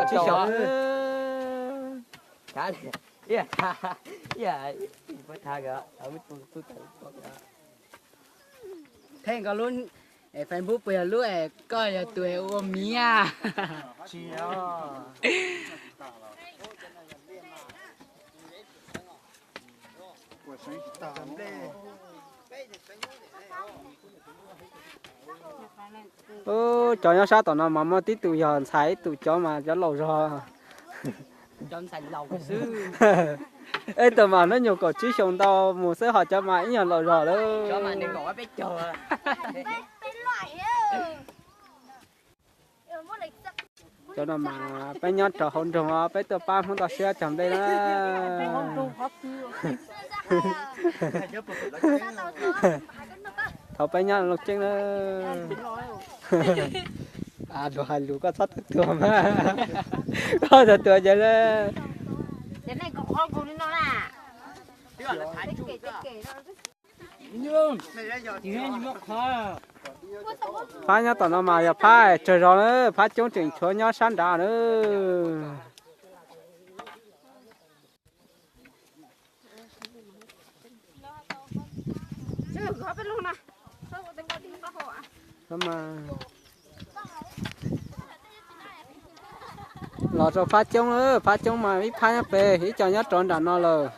Tsib xyoos. Theej koj lub Facebook puas yog lub es koj yog tus es ua miv? Cov nyob sab tom no mas muaj tib tug yog ntxhais, ib tug cov mas cov laus zog. Ib tug mas hnub nyoog kaum tsib xyoo ntau mus xwb, ho cov mas ib nyuag laus zog lawm. Cov no mas peb nyob rau hauv nroog os, peb tuaj pab Hmoob toj siab cog nplej na. Thaum peb nyob Looj Ceeb na. Luag hais lus koj txhob tuaj tuag mas. Koj tuaj tuag ces. Phab nyob tom no mas yog phab tsawg zos na, phab coob tseem tshuav nyob sab nrad na. Los rau phab coob, phab coob mas ib phab nyob pem, ib co nyob rov nram no lawm.